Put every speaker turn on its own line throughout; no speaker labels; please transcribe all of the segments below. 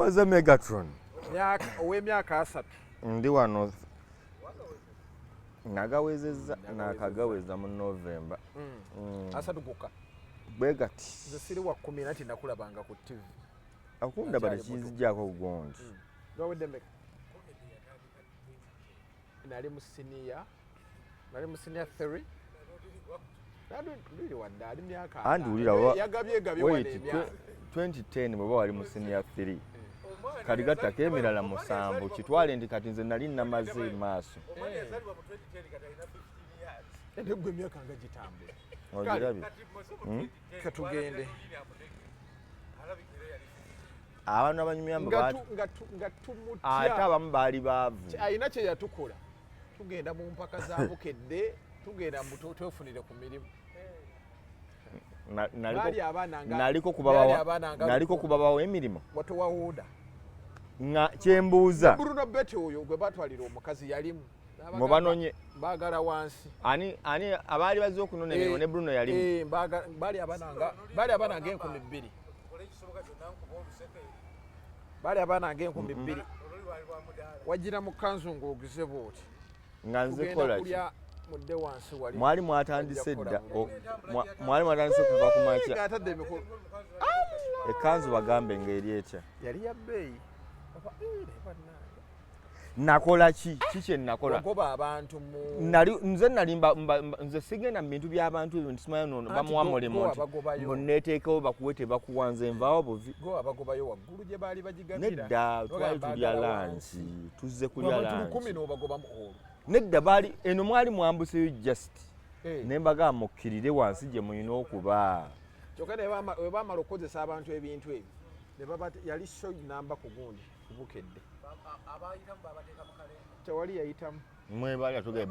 Moze Megatron.
Ow'emyaka 30.
Ndi wano nagawezezza, nakagaweza mu November.
30 gokka?
Bwe gati.
Nze siri wa 10 nati nakulabanga ku TV.
Akundaba.
Akyali muto.
Tekinzigyako gundi.
Gawedde mmeka? Nali mu senior 3. Ndiri wadde ali myaka
Anti
50.
wulira
Yagabye gabye wano
Wait,
emyaka.
2010 bweba wali mu senior 3, kati gattako emirala 7, kitwale nti kati nze nali namaze maaso.
Omwana yazaalibwa mu 2010, kati alina 15 years.
Ate gwe emyaka nga gitambula.
Ogirabye.
Kati Moze mu 2010,
Katugende.
alabikira yali
Abantu abanyumya mbu
Nga
ate
tumutya.
Abamu baali baavu.
Alina kye yatukola. Tugenda mu mpaka za Bukedde, tugenda mu twefunire ku mirimu. Baali abaana
Naliko
baali abaana nga
naliko
1000.
kubabawo emirimu.
Watowawuuda.
Nga kyembuuza,
Bruno Betty oyo gwe batwalira omukazi yalimu. N'abagamba,
Mubanonye.
Baagala wansi.
Ani abaali bazze okunona emirimu ne Bruno yalimu?
Eh, baali abaana nga 2000.
Kola ekisoboka kyonna nkuba oluseke.
Baali abaana nga 2000.
Oluli lwali lwa mudaala.
Wagira mu kanzu ng'ogize bw'oti.
Nga nze
Tugenda
kola ki?
kulya, mudde wansi wali.
Mwali mwatandise
Ojja
dda.
kukola.
Mwali mwatandise kuva ku makya.
Ng'atadde emikolo.
Ekanzu bagambe ng'eri etya?
Yali ya bbeeyi. Oba, naye bannange.
Nakola ki? Ki kye nakola?
Wagoba abantu mu
Nali nze nali nze sigenda mu bintu by'abantu ebyo nti simanyi nono
Anti
bamuwa mulimu
go
nti
abagobayo.
mbu neeteekewo bakuwe, tebakuwa, nze nvaawo buvi.
Go abagobayo waggulu gye baali bagigabira.
Nedda, twali
Bagamba
tulya
baagala
lunch.
Wansi.
Tuzze kulya
Abantu 1000
lunch.
n'obagobamu olwo.
Nedda, baali eno, mwali mwambuseyo just
Eh.
ne mbagamba mukkirire wansi gye mulina okuba.
Kyokka ne bwe bamala okukozesa abantu ebintu ebyo ne baba yali show namba ku gundi ku Bukedde.
Abayitamu babateeka mu kalenda.
Tewali yayitamu.
Mwebali atuge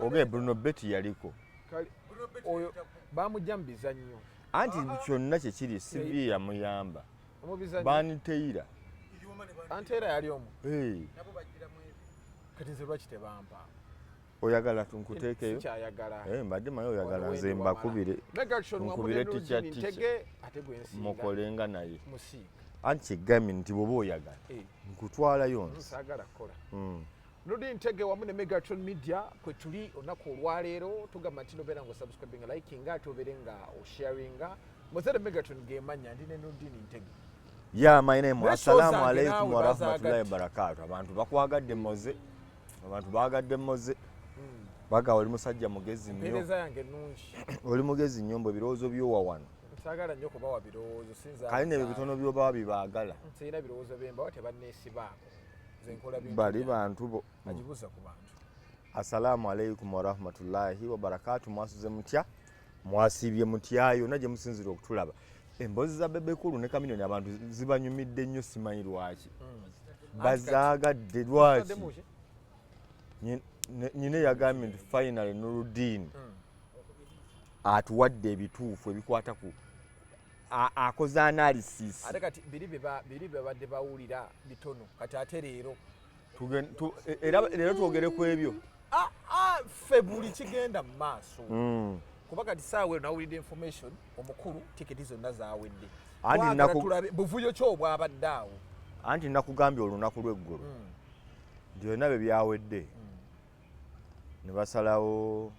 oge Bruno Betty yaliko.
Bruno Betty
Oyo
yayitamu.
bamugja mu bizannyo.
Anti kyonna kyekiri CV yamuyamba.
Mu bizannyo.
Baniteyira.
Iriwoma ne ba-
Ante era yali omu.
Hey,
nabo bagiramu ebyo.
Kati nze lwaki tebampa?
Oyagala tunkuteekeyo?
Sikyayagala.
Eh, mbadde manyi oyagala
Wano
nze
wendi
mbakubire.
Megatron wamu
Nkubire
ne
ticca
Nurdin
ticca.
Ntege ate gwe nsinga.
Mukolenga naye.
Musiiga.
Anti kyegambye nti bw'oba oyagala
Eh,
nkutwalayo nze.
Saagala kukola. Nurdin Ntege wamu ne Megatron Media kwe tuli olunaku olwaleero. Tugamba nti nobeera nga osubscribinga, likinga, ate obeere nga osharinga. Mozere Megatron gemanya ndi ne Nurdin Ntege.
Ya, my name.
Naye
Assalamu
show zange
alaikum
naawe
warahmatullahi
bazaagadde.
wabarakatu. Abantu bakwagadde Moze, abantu bagadde Moze, baga oli musajja mugezi nnyo.
Mpeereza yange ennungi.
Oli mugezi nnyo, mbu ebirowoozo byowa wano.
Saagala nnyo kubawa birowoozo, sinza.
Kale nebyo bitono byobawa bibaagala.
Sirina birowoozo byembawa, tebanneesibaako. Nze nkola bintu
Bali
byange.
bantu bo.
Agibuuza ku bantu.
Assalamu alaikum warahmatullahi wabarakatu. Mwasuze mutya? Mwasiibye mutya yonna gye musinzira okutulaba? Emboozi za Bebe Cool ne Chameleone abantu zibanyumidde nnyo, simanyi lwaki bazaagadde, lwaki.
Taddemu ki?
Nyina yagambye nti finally Nurudin atuwadde ebituufu ebikwata ku akoze analysis.
Ate kati biri bye babadde bawulira bitono, kati ate leero
Era leero twogere ku ebyo.
Ah, ah, ffe buli kigenda mu maaso, kuba kati saawa eno nawulidde information omukulu tiketi zonna zawedde.
Anti
Twagala tulabe buvuyo ki obwabadde awo.
Anti nakugambye olunaku lw'eggulo nti byonna bye byawedde ne basalawo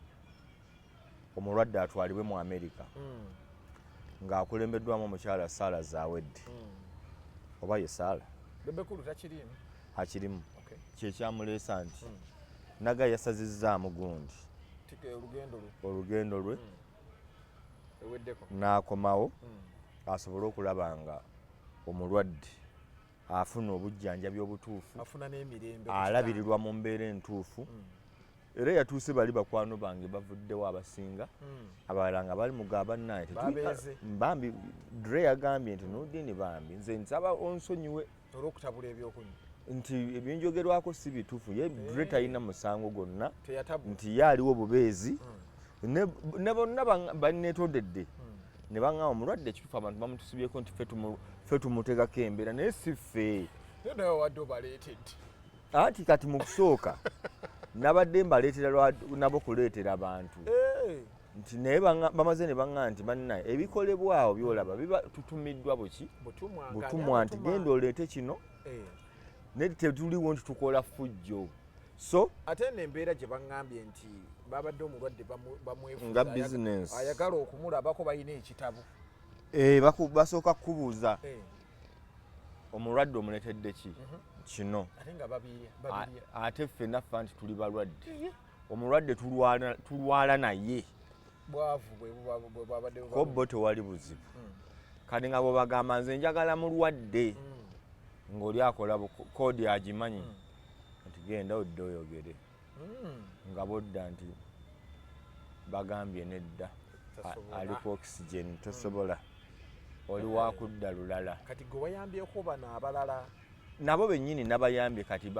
omulwadde atwalibwe mu Amerika ng'akulembeddwamu omukyala Saala Zawedde, oba ye Saala.
Bebe Cool takiriimu?
Akirimu.
Okay.
Kyekyamuleesa nti naga yasazizzaamu gundi.
Olugendo lwe.
Olugendo lwe.
Eweddeko.
N'akomawo asobole okulaba nga omulwadde afuna obujjanjabi obutuufu,
afuna n'emirembe ku
alabirirwa mu mbeera entuufu. Era yatuuse bali bakwano bange bavuddewo abasinga, abalala nga bali mugaba bannaye.
Babeeze.
Bambi Dre yagambye nti, "Nurdini bambi, nze nsaba onsonyiwe
olw'okutabula ebyokunywa."
Nti ebinjogerwako si bituufu. Ye Dre talina musango gwonna.
Teyatabula.
Nti ye aliwo bubeezi ne bonna banneetondedde ne baŋŋamba omulwadde ekituufu abantu bamutusibyeko nti ffe tumutegako embeera, naye si ffe.
Naye nawe wadde obaleetedde.
Anti kati mu kusooka nabadde mbaleetera nabo kuleetera abantu nti naye bamaze ne baŋŋamba nti bannaye ebikolebwawo byolaba biba tutumiddwa buki
butumwa.
Butumwa nti genda oleete kino. Naye tetuliwo nti tukola fujjo, so
Ate nno embeera gye baŋŋambye nti babadde omulwadde bamwefuza,
Nga business.
Ayagala okumulabako, balina ekitabo.
Basooka kukubuuza, omulwadde omuleetedde ki? Kino.
Ate nga babirya babirya.
Ate ffenna ffa nti tuli balwadde, omulwadde tulwala naye.
Bwavu bwe bwe bwabadde buba.
Ko bo tewali buzibu. Kati nga bwebagamba nze njagala mulwadde, ng'oli akola koodi agimanyi nti genda odde oyogere, nga bodda nti bagambye nedda.
Tasobola.
Ali ku oxygen, tosobola, oli wakudda lulala.
Kati gwe wayambyeko bano abalala?
Nabo bennyini nabayambye, kati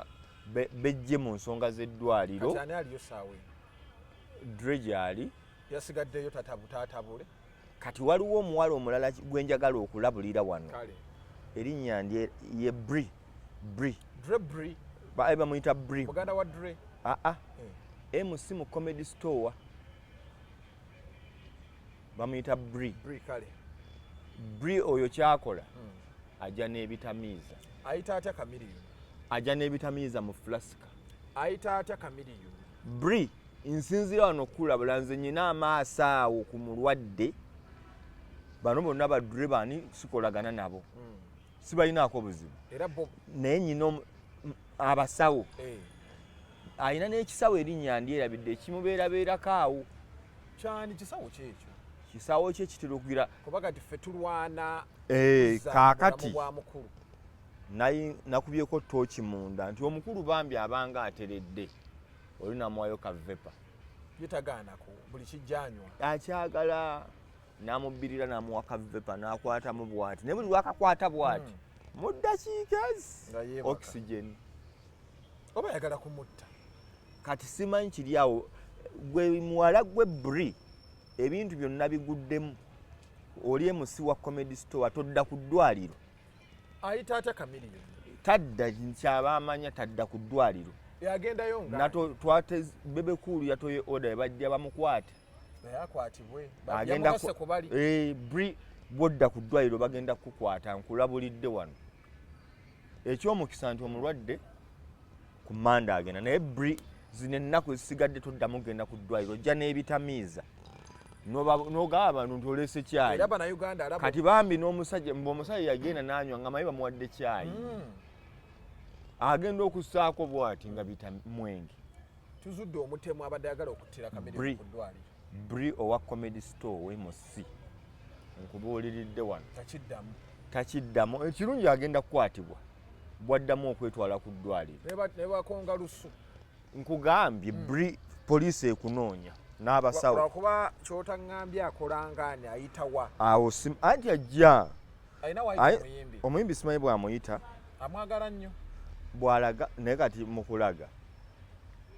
bejje mu nsonga z'eddwaliro.
Kati ani aliyo saawa eno?
Dre gyali.
Yasigaddeyo tatabule.
Kati waliwo omuwala omulala gwe njagala okulabulira wano.
Kale.
Erinnya ndye ye Bri, Bri.
Dre Bri.
Bamuyita Bri.
Muganda wa Dre?
Aa, MC mu Comedy Store, bamuyita Bri.
Bri, kale.
Bri oyo kyakola, ajja n'ebitamiiza.
Ayita atya Kamiliyoni?
Ajja n'ebitamiiza mu flasika.
Ayita atya Kamiliyoni?
Bri, nsinzira wano okukulabula, nze nyina amaaso awo ku mulwadde. Bano bonna badre bani sikolagana nabo, sibalinaako buzibu.
Era bo
Naye nyina abasawo. Alina n'ekisawo, erinnya ndyerabidde, ekimubeerabeerako awo.
Kyani kisawo kyekyo?
Kisawo kye kitera okugira.
Kuba kati ffe tulwana za
Kaakati
bulamu bwa mukulu.
Nakubyeko tooki munda nti omukulu bambi abanga ateredde, oli namuwayo ka vapour.
Yetagaanako buli kijjanywa.
Akyagala namubbirira, namuwa ka vapour, nakwatamu bwati, naye buli lwakakwata bwati, mu ddakiika ezi
Nga yeebaka.
Oxygen.
Oba yagala kumutta.
Kati simanyi kiri awo. Gwe muwala gwe Bri, ebintu byonna biguddemu, oli MC wa Comedy Store, todda ku ddwaliro.
Ayita atya Kamiliyoni?
Tadda, nkyaba amanya tadda ku ddwaliro.
Yagendayo nga
Twate Bebe Cool yatoye order, ebajja bamukwate.
Naye akwatibwe.
Agenda
Yamugase ku bali.
Bri, bwodda ku ddwaliro bagenda kukukwata, nkulabulidde wano. Ekyomukisa nti omulwadde ku manda agenda, naye Bri, zino ennaku ezisigadde toddamu genda ku ddwaliro, ojja n'ebitamiiza, n'ogamba abantu nti oleese kyayi.
Era bannayuganda alaba.
Kati bambi n'omusajja, mbu omusajja yagenda n'anywa nga manyi bamuwadde kyayi, agenda okussaako bwati nga bita mwenge.
Tuzudde omutemu abadde ayagala okuttira
Bri.
Kamiliyoni ku ddwaliro.
Bri owa Comedy Store wemusi, nkubuuliridde wano.
Takiddamu.
Takiddamu. Ekirungi agenda kukwatibwa bwaddamu okwetwala ku ddwaliro.
Ne bakonga lusu.
Nkugambye Bri, poliisi ekunoonya n'abasawo.
Lwakuba kyotaŋŋambye akola ngaani, ayitawa?
Awo anti ajja
Alina wayita omuyimbi.
Omuyimbi simanyi bwamuyita.
Amwagala nnyo.
Bwalaga, naye kati mukulaga,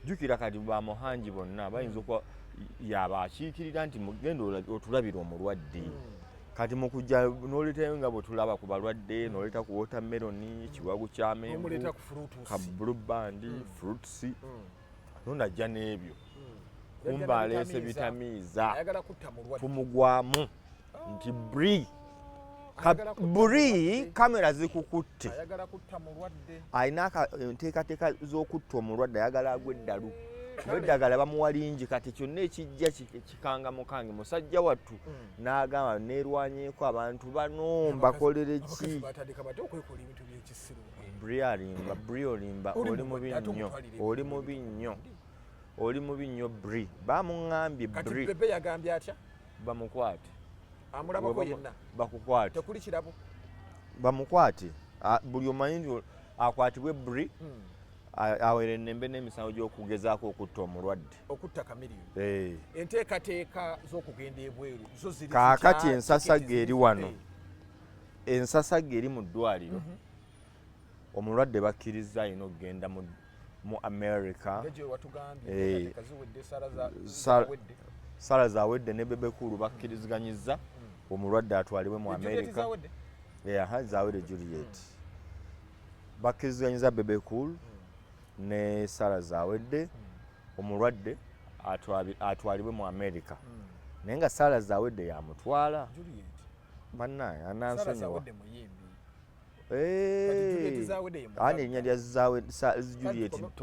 jjukira kati bamuhangi bonna bayinza okuba yaba akiikirira nti mugenda otulabira omulwadde. Kati mukujja n'oleetayo nga bwe tulaba ku balwadde, n'oleeta ku watermelon, kiwagu kyamenvu,
Nomuleeta ku fruits.
Ka Blue Band, fruits, nonajja n'ebyo,
Yajja
kumba aleese
n'ebitamiiza.
bitamiiza.
Ayagala kutta mulwadde.
Tumugwamu nti Bri
Ayagala kutta
buri
mulwadde.
Kamera zikukutte.
Ayagala kutta mulwadde.
Alina enteekateeka z'okutta omulwadde, ayagala agwa eddalu kuba eddagala bamuwa lingi. Kati kyonna ekijja kikanga mukange musajja wattu, n'agamba neerwanyeeko abantu bano mbakolere
Abakazi
ki?
batandika batya okwekola ebintu byekisiru?
Bri alimba, Bri olimba.
Oli
Oli mubi
ate
nnyo.
omutwalire.
Oli mubi nnyo, oli mubi nnyo Bri, bamuŋŋambye.
Kati
Bri.
Bebe yagambye atya?
Bamukwate.
Amulabako yenna?
Bakukwate.
Tekuli kirabo?
Bamukwate. Buli omanyi nti akwatibwe Bri, awere ennembe n'emisango gy'okugezaako okutta omulwadde.
Okutta Kamiliyoni. Enteekateeka z'okugenda ebweru zo ziri
Kaakati
zitya?
ensasagge
Tiketi
eri
ziri
wano.
zitya?
Ensasagge eri mu ddwaliro, omulwadde bakkiriza alina okugenda mu America.
Nga gye watugambye, enteekateeka ziwedde, sala zawedde.
Sala zawedde ne Bebe Cool bakkiriziganyiza omulwadde atwalibwe mu
Ne Juliet
America.
zawedde?
Aha, zawedde. Juliet bakkiriziganyiza Bebe Cool ne sala zawedde, omulwadde atwalibwe mu America, naye nga sala zawedde yamutwala.
Juliet.
Bannaye
Sala
anansonyiwa.
zawedde muyimbi. Kati Juliet Zawedde ye mugagga.
Ani erinnya lya Juliet
Kati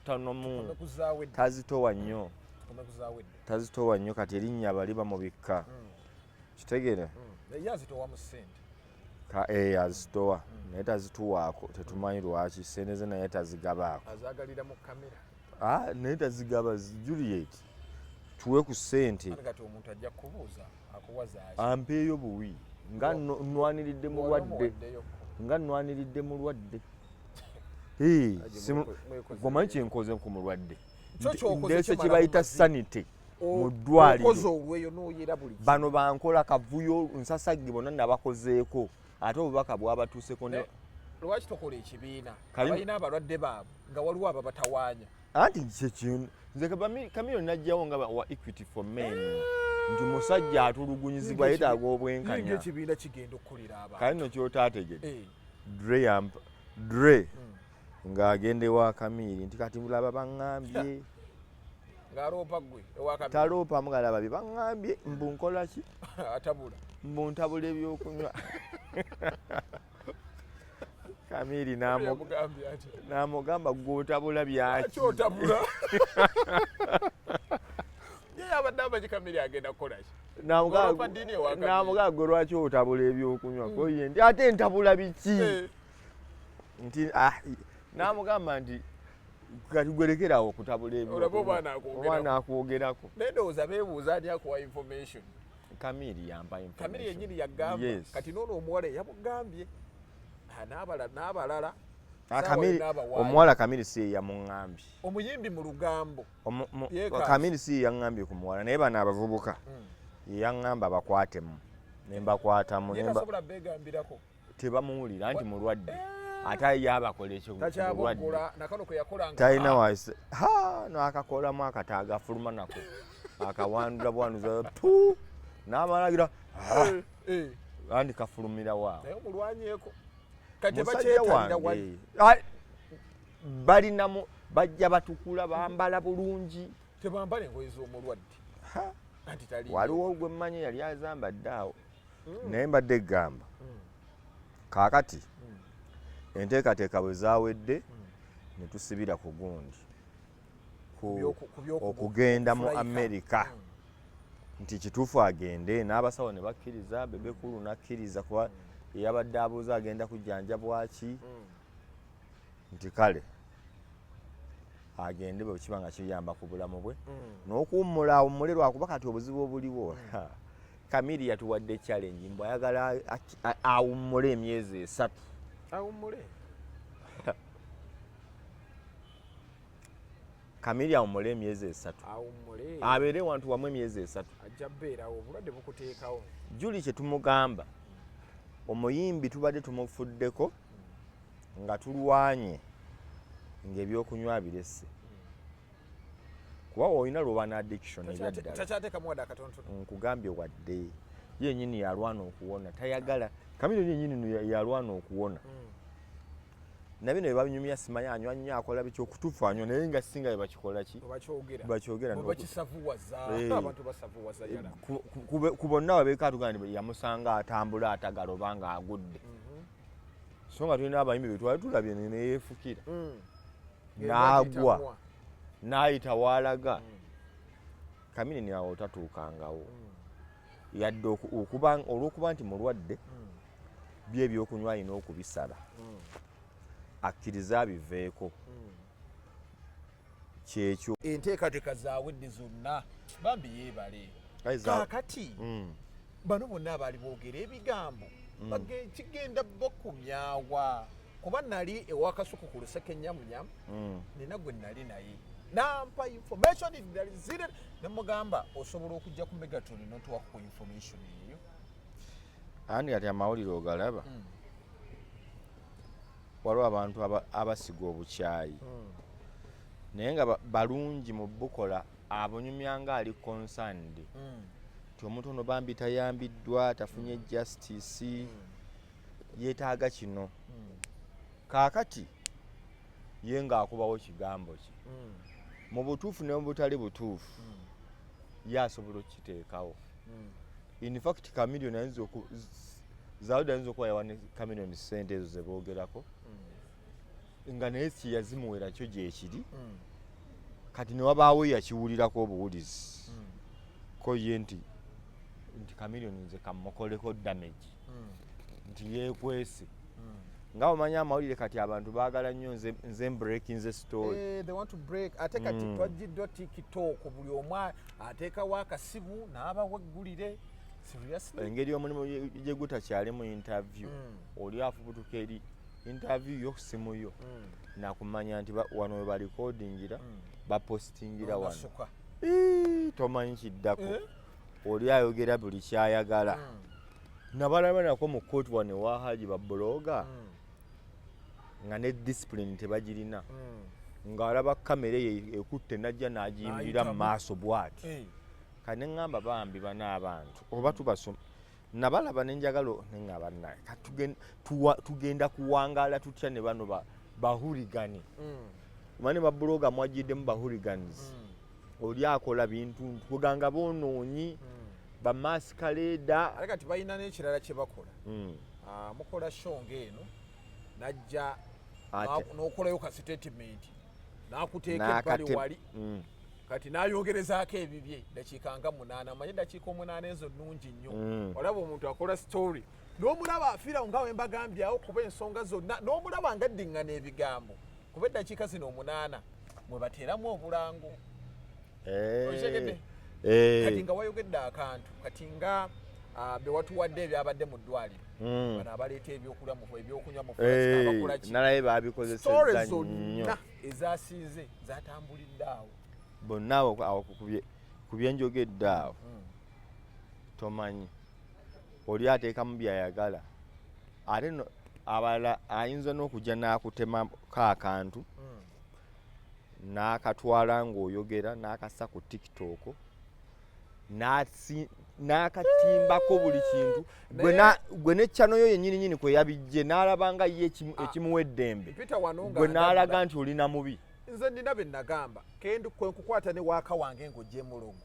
tanomu
Tukome ku Zawedde.
tazitowa nnyo.
Tukome ku Zawedde.
Tazitowa nnyo, kati erinnya bali bamubikka, kitegeere.
Ye azitowa mu ssente.
Azitowa naye tazituwaako, tetumanyi lwaki sente ze naye tazigabaako.
Azaagalira mu kamera.
Ah, naye tazigaba. Juliet, tuwe ku ssente.
Ate kati omuntu ajja kukubuuza akuwa zaaki?
Ampeeyo buwi nga nnwaniridde
Wali
mulwadde.
omuwaddeyoko.
Nga nnwaniridde mulwadde. Eh,
Aje mwekoze
gomanyi
ebyo.
kyenkoze ku mulwadde.
Kyo ky'okoze
Ndeese
kimala
kye bayita
mu mazzi.
sanity mu ddwaliro.
Okoze olweyo n'oyera buli kimu.
Bano bankola kavuyo nsasagge bonna nabakozeeko, ate obubaka bwabatuuseko
Ne- Lwaki tokola ekibiina
Kali-
abalina abalwadde baabwe nga waliwo ababatawaanya?
Anti kyekintu nze Kamiliyoni najjawo nga wa Equity for Men nti musajja atulugunyizibwa yeetaaga
Yinga
obwenkanya.
ekibiina kigenda okukolera abantu.
Kale nno kyotaategedde, Dre Dre ng'agenda ewa Kamiiri nti kati laba baŋŋambye.
Ng'aloopa ggwe ewa Kamiri.
Taloopa, mugalaba bye baŋŋambye, mbu nkola ki?
Atabula.
Mbu ntabula ebyokunywa. Kamiiri
Yamugambye ati
n'amugamba, gwe otabula byaki?
lwaki otabula? Ye yabadde amanyi Kamiri agenda kukola ki? Oloopa ddiini ewa Kamiri.
N'amugamba, gwe lwaki otabula ebyokunywa? Koye nti ate ntabula biki? Nti ah, n'amugamba nti kati gwerekerawo okutabula
Olabe
ebyokunywa.
oba anakwogerako.
Oba anakwogerako.
Naye ndowooza beebuuza ani akuwa information.
Kamiri yampa
Kamiri
information.
yennyini yagamba.
Yes.
Kati noono omuwala yamugambye. Ah, n'abalala
Ah,
Saawa
Kamiri-
yonna abawaayo.
Omuwala Kamiri si ye yamuŋŋambye.
Omuyimbi mu lugambo. Yeekaasi.
Kamiri si ye yaŋŋambye ku muwala, naye bano abavubuka ye yaŋŋamba bakwatemu ne mbakwatamu.
Ye tasobola beegambirako.
Tebamuwulira nti mulwadde, ate ye abakola ekyo mulwadde.
Takyaboggola nakano kwe yakolanga.
Talina wase ha nakakolamu akataaga afuluma nako akawandula bwanuza tu n'amalagira andi kafulumira waawo.
Naye omulwanyeeko kati
Musajja
tebakyetalira wali.
wange. Ah, balinamu bajja batukula bambala bulungi.
Tebambala engoye z'omulwadde anti tali.
Waliwo gwe mmanyi yali azambadde awo, naye mbadde egamba kaakati enteekateeka bwe zaawedde ne tusibira ku gundi
Ku
okugenda mu
kufulayika.
Amerika nti kituufu agende n'abasawo ne bakkiriza, Bebekulu n'akkiriza kuba yabadde abuuza agenda kujjanjabwaki, nti kale agende bwe kiba nga kiyamba ku bulamu bwe n'okuwummula awummule, lwakuba kati obuzibu obuliwo, Kamiri yatuwadde challenge mbu ayagala awummule emyezi 3.
Awummule.
Kamiri awummule emyezi 3.
Awummule.
Abeere wantu wamu emyezi 3.
Ajja bbeerawo, obulwadde bukuteekawo.
Juli kye tumugamba, omuyimbi tubadde tumufuddeko nga tulwanye ng'ebyokunywa birese, kuba olina lwoba ne addiction ebyaddala.
Takyateekamu wadde akatonotono.
Nkugambye, wadde yenyini yalwana okuwona, tayagala. Kamiliyoni yenyini no yalwana okuwona nabino byebabinyumya, simanyi anywa nnyo akola biki, okutuufu anywa naye nga singa bebakikola ki
Bwebakyogera.
Bakyogera
Bwebakisavuwaza. Abantu basavuwaza yala.
Ku bonna babeeka atugamba nti yamusanga atambula atagala oba nga agudde, so nga tulina abayimbi betwali tulabye neyeefukira n'agwa n'ayita waalaga. Kamini awo tatuukangawo yadde olw'okuba nti mulwadde, bye ebyokunywa alina okubisala akkirize abiveeko, kyekyo.
Enteekateeka zaawedde zonna, bambi yeebale. Kaakati bano bonna abaali boogera ebigambo kigenda bakumyawa, kuba nali ewakasuku ku luseke nyamunyamu, nina gwe nali naye nampa information zire nemugamba osobola okujja ku Megaton notuwako ku information eyo.
Andi kati amawulire ogalaba, waliwo abantu abasiga obukyayi naye nga balungi mu bukola, abunyumya nga ali concerned nti omuntu ono bambi tayambiddwa, tafunye justice, yeetaaga kino. Kaakati ye ng'akubawo kigambo ki mu butuufu ne mu butali butuufu, ye asobola okukiteekawo. In fact, Kamiliyoni ayinza Zawudi ayinza okuba yawa ne Chameleone sente ezo zeboogerako, nga naye kyeyazimuwera kyo gyekiri. Kati newabaawo yakiwulirako obuwulizi ko ye nti Chameleone nze kamukoleko damage, nti yeekwese. Nga omanyi amawulire kati abantu baagala nnyo nze breakinze story.
Eh, they want to break. Ate kati twajjiddwa TikTok, buli omu ateekawo akasibu n'abawa eggulire. Seriously?
Engeri omulimu gye gutakyali mu interview, oli afubutuka eri interview yo, simu yo, nakumanya nti wano we barecordingira, bapostingira wano.
Nasuka.
Ii, tomanyi kiddako.
Eh?
Oli ayogera buli kyayagala. Nabalaba nako mu kooti wano ewa Haji, bablogger nga ne discipline tebagirina, ng'alaba kamera eyo ekutte, najja n'agiyimirira mu
N'ayitamu.
maaso bw'ati.
Eh.
Kati ne ŋŋamba, bambi bano abantu oba tubasoma. Nabalaba ne njagala ne ŋŋamba, naye kati tugenda kuwangaala tutya ne bano bahooligans? Omanyi bablogger mwagiddemu bahooligans. Oli akola bintu kuganga boonoonyi, bamasquerader.
Ate kati balina n'ekirala kye bakola. Ah, mukola show ng'eno, najja n'okolayo ka statement, n'akuteeka ebbali wali. Kati n'ayongerezaako ebibye dakiika nga 8. Amanyi dakiika 8 ezo nnungi nnyo. Olaba omuntu akola story n'omulaba afiirawo nga we mbagambye awo, kuba ensonga zonna n'omulaba nga ddiŋŋana ebigambo, kuba eddakiika zino 8 mwe bateeramu obulango. Okitegedde? Kati nga wayogedde akantu kati nga be watuwadde ebyabadde mu ddwaliro, bano abaleeta ebyokulya mu ebyokunywa mu abakola ki,
nalaye
story
babikozesezza nnyo.
Zonna ezasinze zatambulidde awo.
Bonna awo ku byenjogedde awo, tomanyi oli ateekamu byayagala. Ate no abalala ayinza n'okujja n'akutemako akantu n'akatwala ng'oyogera, n'akassa ku TikTok, n'akatimbako buli kintu. Gwe ne channel yo yennyini nyini kwe yabijje, n'alaba nga ye ekimuwa eddembe.
Peter wano nga
Gwe n'alaga
ndabula.
nti olina mubi.
Nze nina bye nagamba, kendi kwe nkukwata ne waaka wange ng'ogyemu logo,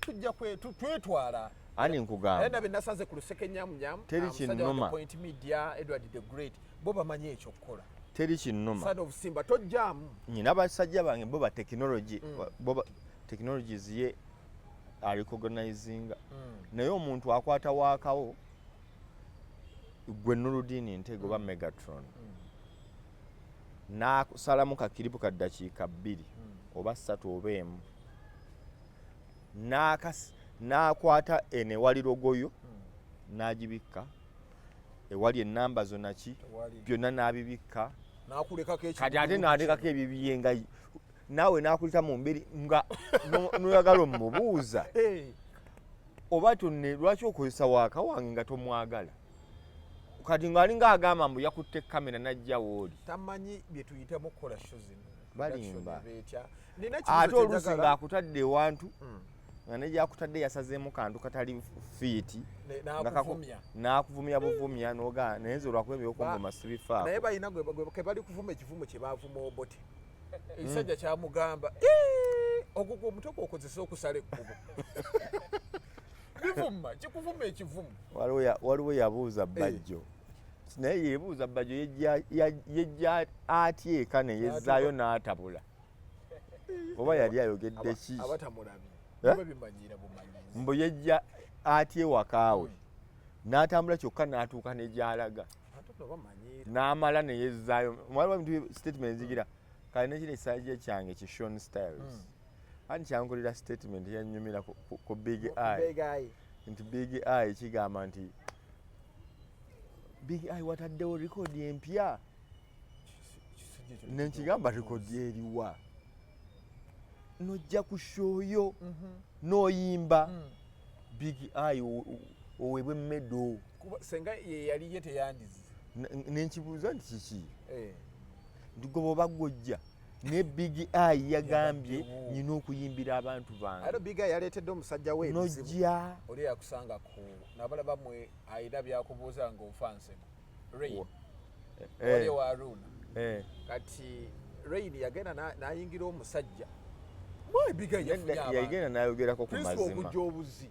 tujja twetwala.
Ani
Naye
nkugamba
nabe nasanze ku luseke nyamunyamu.
Teri kinnuma.
Point Media, Edward the Great, bo bamanyi ekyokukola.
Teri kinnuma.
Son of Simba, tojjaamu.
Nyina basajja bange bo ba technology, bo ba technologies ye arecognizinga. Naye omuntu akwata waakawo gwe Nuludini Ntego oba Megatron, n'asalamu kakiripu ka ddakiika 2 oba 3 oba 1, n'akwata eno ewali logo yo n'agibikka, ewali ennamba zonna ki
Tewali.
byonna n'abibikka.
N'akulekako.
Kati ate n'ateekako ebibye nga naawe n'akulita mu mberi nga noyagala omubuuza oba tonne lwaki okozesa waaka wange nga tomwagala. Kati ng'alinga agamba mbu yakutte kamera n'ajja wooli.
Tamanyi bye tuyitamu okukola show zino.
Balimba.
Production beetya. Nina
Ate
ekibuuzo
oluusi
kye njagala.
Ng'akutadde ewantu nga ne gyakutadde yasazeemu kantu katali fit, nga
n'akuvumya.
N'akuvumya buvumya n'ogaa, naye nze olwakuba ebyokunvuma sibifaako.
Naye balina ke bali kuvuma ekivumo kye baavuma Obote. Ekisajja kyamugamba, "Eh, ogwo gwe omutwe gwokozesa okusala ekkubo." Bivuma, kikuvuma ekivumo.
Waliwo yabuuza Bajjo, naye yebuuza Bajjo yejja atya eka ne yezzaayo n'atabula, oba yali ayogedde ki?
Abatamulabye
Eh?
biba bimanyira bumanyizi.
Mbu yejja atya ewakaawe n'atambula kyokka n'atuuka ne gy'alaga.
Ate nno bamanyiira.
N'amala ne yezzaayo. Waliwo ebintu, statement zigira kale nekino ekisajja kyange ki Sean Styles, anti kyankolera statement yanyumira ku Big Eye.
Big Eye.
Nti Big Eye kigamba nti Big Eye wataddewo record empya.
Kisajja ekyo.
Nenkigamba, record eriwa? Nojja ku show yo n'oyimba Big Eye oweebwe medal.
Kuba senga ye yali ye teyandize.
Nenkibuuza nti kiki?
Eh.
Nti gwe bwoba gwojja ne Big Eye yagambye
Yabaddewo.
nyina okuyimbira abantu
Ate
bange.
Big Eye yaleetedde omusajja we ebizibu.
Nojja.
Oli yakusanga ku nabalaba mwe ayina byakubuuza ng'ofa nseko. Rain. Wali wa Haruna. Kati Rain yagenda n'ayingira omusajja. Mwe Big Eye yafunye
Nedda,
abantu.
yagenda n'ayogerako ku
Prince
mazima.
okujja obuzi.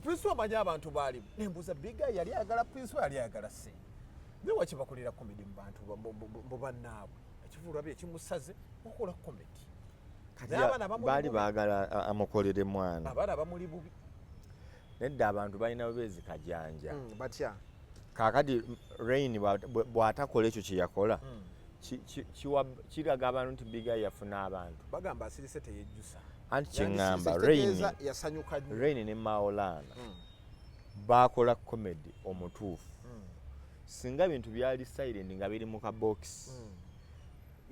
Prince omanyi abantu baalimu, nembuuza Big Eye yali ayagala Prince, yali ayagala sente, naye waki bakolera comedy mu bantu mu bannaabwe? Ekivulu abye ekimusaze okola comedy.
Kati
Naye abaana bamuli
baali
bubi.
baagala amukolere mwana.
Abaana bamuli bubi.
Nedda, abantu balina bubeezi kajanja.
Batya.
Kaakati Rain bw'atakola ekyo kye yakola, kiraga abantu nti Big Eye yafuna abantu.
Bagamba asirise teyejjusa.
Anti kyeŋŋamba,
Yandisirise,
Rain
kitegeeza yasanyuka nnyo.
Rain ne Maolana bakola comedy omutuufu. Singa bintu byali silent nga biri mu kabokisi,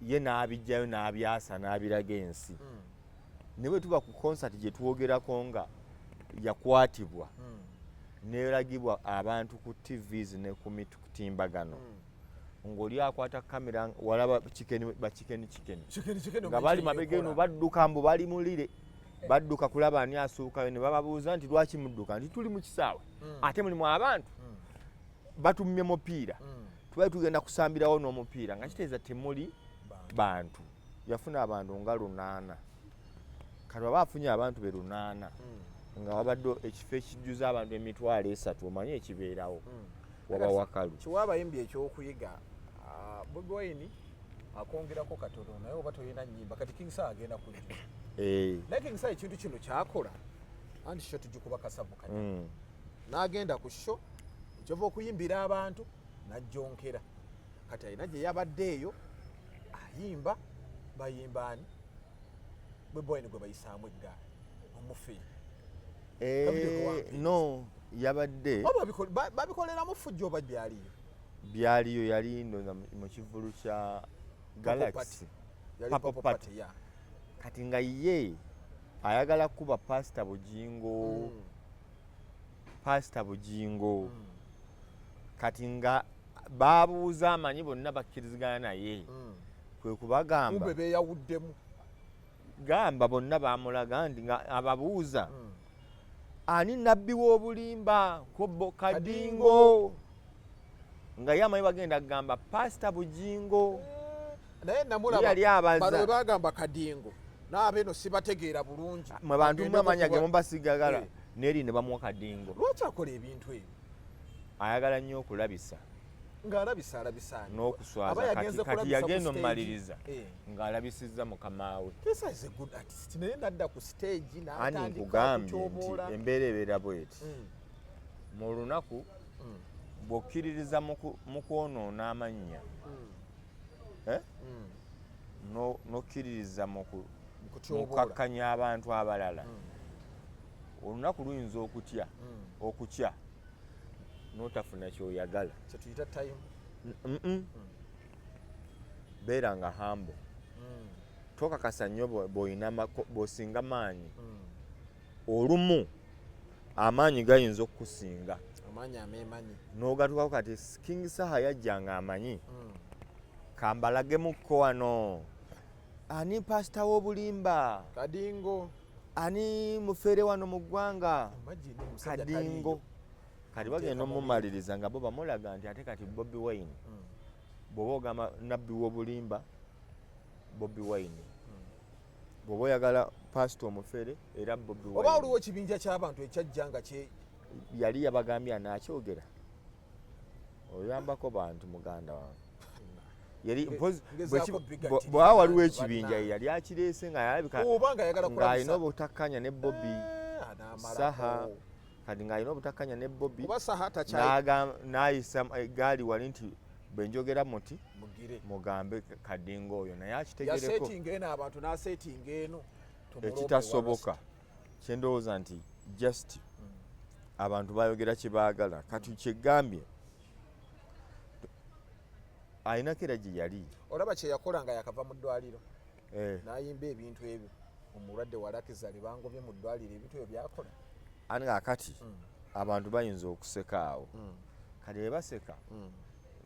ye n'abijjayo n'abyasa n'abiraga ensi, ne bwe tuba ku concert gye twogerako nga yakwatibwa neragibwa abantu ku TVs ne ku mitimbagano, ng'oli akwata kamera walaba chicken, ba chicken chicken.
Chicken chicken.
Nga bali mabega eno badduka, mbu bali mulire badduka kulaba ani asuukayo, ne bababuuza nti lwaki mudduka, nti tuli mu kisaawe ate mulimu abantu batumye mupiira, tubali tugenda kusambirawo n'omupiira, nga kitegeeza temuli bantu. Yafuna abantu nga 800. Kati waba afunye abantu be 800 nga wabadde ekifo ekijjuza abantu 30,000, omanye ekibeerawo waba wakalu.
Kiwa abayimbi ekyokuyiga. Ah, Bobi Wine akwongerako katono, naye oba tolina nyimba, kati King Saha agenda kujja. Naye King Saha ekintu kino kyakola, anti show tugikuba kasavu kanya, n'agenda ku show ekyova okuyimbira abantu n'ajjonkera. Kati alina gye yabadde eyo ayimba, bayimba ani? Bobi Wine gwe bayisaamu eggaali omufeeri.
No, yabadde
Oba babikoleramu fujjo oba byaliyo?
Byaliyo, yali ndoza mu kivulu kya Galaxy.
Yali
Purple
Purple
Party.
Party, yeah.
Kati nga ye ayagala kuba Pasita Bugingo. Pasita Bugingo, kati nga babuuza amanyi bonna bakkirizigana naye, kwe kubagamba
Kumbe beeyawuddemu.
Gamba bonna bamulaga nti nga ababuuza ani nabbi w'obulimba kobo Kadingo, nga ye amanyi bagenda kugamba Pasita Bugingo.
Naye namulaba.
Ye yali abaza.
Bano bwe bagamba Kadingo n'abeeno sibategeera bulungi.
Mwe bantu
Bagende
mwe amanya ge
kukuba-
mubasigagala. Neri ne bamuwa Kadingo.
Lwaki akola ebintu ebyo?
Ayagala nnyo okulabisa.
Ng'alabisa, alabisa ani?
N'okuswaza.
Aba yagenze
Kati
kulabisa ku
yagenda
stage.
omumaliriza ng'alabisizza mukama we.
Kesa is a good artist, naye nadda ku stage
Ani
n'atandika
nkugambye nti
okutyoboola.
embeera ebeera bweti mu lunaku, bw'okkiririza mu kwonoona amannya, eh? N'okkiririza mu
Kutyoboola.
kukakkanya abantu abalala, olunaku luyinza okutya okukya n'otafuna kyoyagala.
Kyetuyita time.
Mm-mm. Beera nga humble, tokakasa nnyo bw'olina bw'osinga maanyi. Olumu amaanyi gayinza okukusinga.
Amaanyi ameemanyi.
N'ogatukako. Kati King Saha yajja nga amanyi kambalagemukko wano ani pasita w'obulimba,
Kadingo.
ani mufeere wano mu ggwanga.
Imagine omusajja
Kadingo.
taliiyo.
Kati bagenda omumaliriza nga bo bamulaga nti ate kati Bobi Wine, bw'oba ogamba nabbi w'obulimba Bobi Wine, bw'oba oyagala pasita omufere era Bobi
Oba
Wine.
waliwo ekibinja ky'abantu ekyajja nga kye
Yali yabagambye anaakyogera, oyambako bantu muganda wange. Yali
Ngezaako bigattirira
bwaba waliwo
abantu
ekibinja,
bannange.
yali akireese nga yalabika
Oba nga ayagala
ng'alina
kulabisa.
obutakkanya ne Bobi.
Anaamalako.
Saha kati ng'alina obutakkanya ne Bobi,
Kuba Saha takyali
n'ayisa egaali wali nti bwe njogera muti
mugire.
Mugambe Kadingo oyo naye akitegereko.
Yasetinga eno abantu n'asetinga eno. Tumuloope.
Ekitasoboka kyendowooza nti just abantu bayogera kye baagala. Kati kyegambye alinako era gye yali.
Olaba kye yakola nga yakava mu ddwaliro, n'ayimba ebintu ebyo, omulwadde walakizale bangobye mu ddwaliro, ebintu ebyo byakola.
Ani nga kati abantu bayinza okuseka awo, kati bwe baseka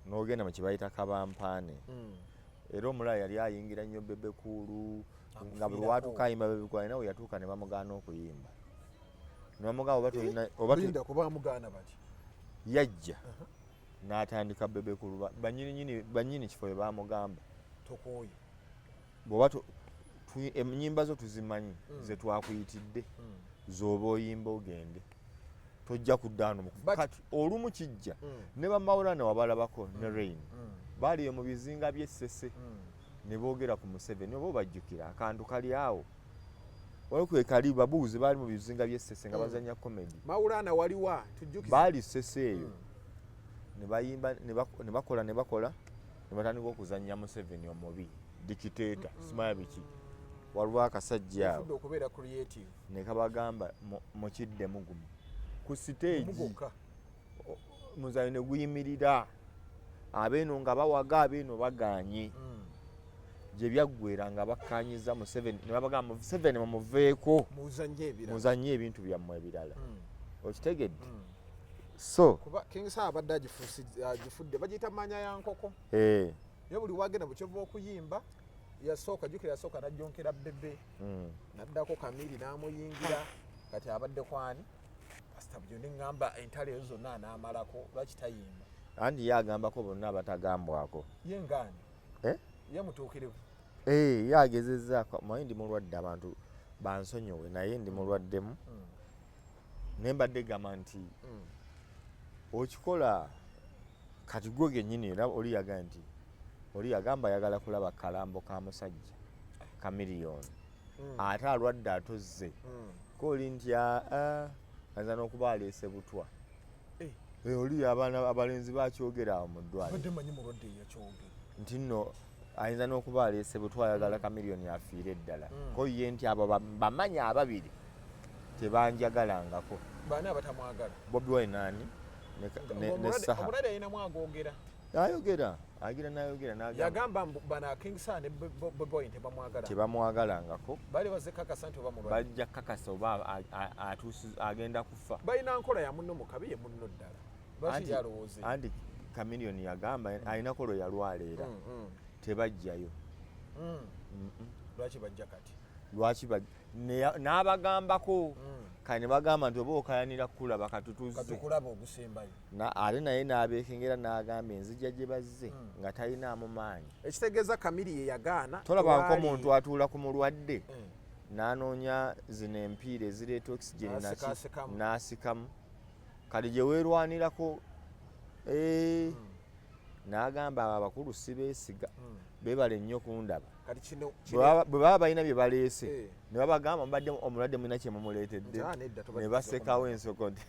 n'ogenda mu kye bayita kabampaane. Era omulala yali ayingira nnyo Bebe Cool, nga buli
Amufiirako.
watuuka ayimba Bebe Cool, alina we yatuuka ne bamugaana okuyimba, ne bamugamba oba tolina oba
Linda, kuba mugaana bati.
Yajja n'atandika Bebe Cool, banyini kifo bwe bamugamba,
Tokooye.
bw'oba ennyimba zo tuzimanyi, ze twakuyitidde z'oba oyimba ogende. Tojja kudda wano. Kati olumu kijja ne bamawulana wabalabako ne Rain baaliyo mu bizinga by'Essese ne boogera ku Museveni, oba obajjukira akantu kali awo wali kwe kali, babuuze baali mu bizinga by'Essese nga bazanya comedy.
Mawulana waliwa tujjukize.
Baali Ssese eyo ne bayimba ne bakola ne bakola ne batandika okuzannya Museveni omubi, dictator, simanya biki. Waliwo akasajja awo
Efudde okubeera creative.
ne kabagamba mukiddemu gumu ku siteegi.
Mugokka.
Muzanyo ne guyimirira, abeeno nga bawaga, abeeno bagaanye. Gye byaggwera nga bakkanyiza Museveni ne babagamba Museveni mumuveeko,
muzanye ebirala,
muzanye ebintu byammwe ebirala. Okitegedde? So
kuba King Saha abadde agifudde bagiyita maanya ya nkoko. Naye buli wagenda bukyova okuyimba yasooka, jjukira yasooka najjonkera Bebe, naddako Kamiri n'amuyingira, kati abadde kwani pasita bujo neŋŋamba entalo ezo zonna anaamalako, lwaki tayimba?
Anti ye agambako bonna abatagambwako.
Ye ngaani?
Eh?
Ye mutuukirivu.
Eh, ye agezezzaako. Manyi ndi mulwadde, abantu bansonyiwe, naye ndi mulwaddemu, naye mbadde gamba nti okikola kati gwe gennyini. Era oli yaga nti oli yagamba ayagala kulaba kalambo ka musajja Kamiliyoni, ate alwadde atozze ko oli nti aa ayinza n'okuba aleese butwa. Eh, oli abaana abalenzi bakyogera awo mu ddwaliro.
Badde manyi mulwadde yakyogera.
Nti nno ayinza n'okuba aleese butwa, ayagala Kamiliyoni afiire eddala. Ko ye nti abo bamanyi ababiri tebanjagalangako.
Baani abatamwagala?
Bobi Wine ani ne Saha.
Omulwadde alinamu agogera.
Ayogera, agira nayogera nagamba.
Yagamba mbu bano King Saha ne Bobi Wine tebamwagala.
Tebamwagalangako.
Baali bazze kakasa nti oba mulwadde.
Bajja kakasa oba agenda kufa.
Balina nkola ya munno mu kabi ye munno ddala, lwaki yalowooza?
Anti Kamiliyoni yagamba alinako lwe yalwala era tebajjayo.
Lwaki bajja kati?
Lwaki n'abagambako kale ne bagamba nti oba okayanira kukulaba katutuze.
Katukulaba ogusembayo.
Ate naye n'abeekengera n'agamba enzija gye bazze nga talinaamu maanyi.
Ekitegeeza Kamiri ye yagaana.
Tolabanko
Tewali-
omuntu atuula ku mulwadde n'anoonya zino empiira ezireeta oxygen
N'asikaasikamu.
N'asikamu kati gye weerwanirako, n'agamba abo abakulu sibeesiga, beebale nnyo kundaba.
Kati kino
Bwe baba balina bye baleese ne babagamba mubadde omulwadde mulina kye mumuleetedde,
Nti, "Ah, nedda, tobadde
ne basekawo ensoko nti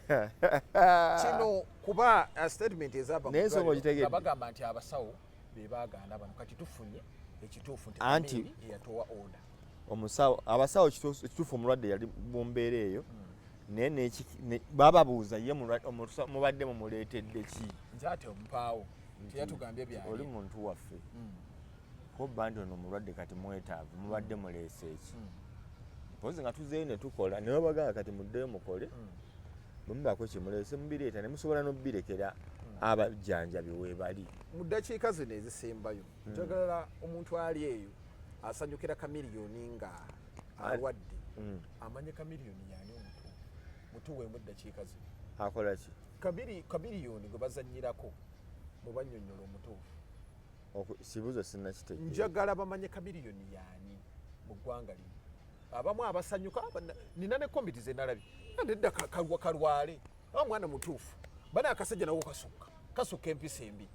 Kino kuba statement ezaava mu
Naye ensonga
ddwaliro
ogitegedde.
nga bagamba nti abasawo be baagaana bano, kati tufunye ekituufu nti
Anti-
Kamiri ye yatowa order.
Omusawo, abasawo ekituufu omulwadde yali mu mbeera eyo, naye bababuuza ye mubadde mumuleetedde ki?
Nti ate ompaawo teyatugambye byali.
Oli muntu waffe ko nti ono omulwadde kati mwetaavu, mubadde muleese eki? Mpozi nga tuzeeyo ne tukola ne babagamba kati muddeyo mukole, bwe mubaako kyemuleese mubireeta ne musobola n'obirekera abajjanjabi weebali.
Mu ddakiika zino ezisembayo njagala omuntu ali eyo asanyukira Kamiliyoni nga alwadde amanye Kamiliyoni yani omutuufu, mutuweemu eddakiika zino.
Akola ki?
Kamiliyoni gwe bazannyirako mubannyonnyola omutuufu.
Kibuuzo sinnakitegeera.
Njagala bamanye Kamiliyoni yaani mu ggwanga lino. Abamu abasanyuka nina ne komiti zenalabye nedda kalwale aba mwana mutuufu, bana akasajja nako kasukka kasukka empisa embi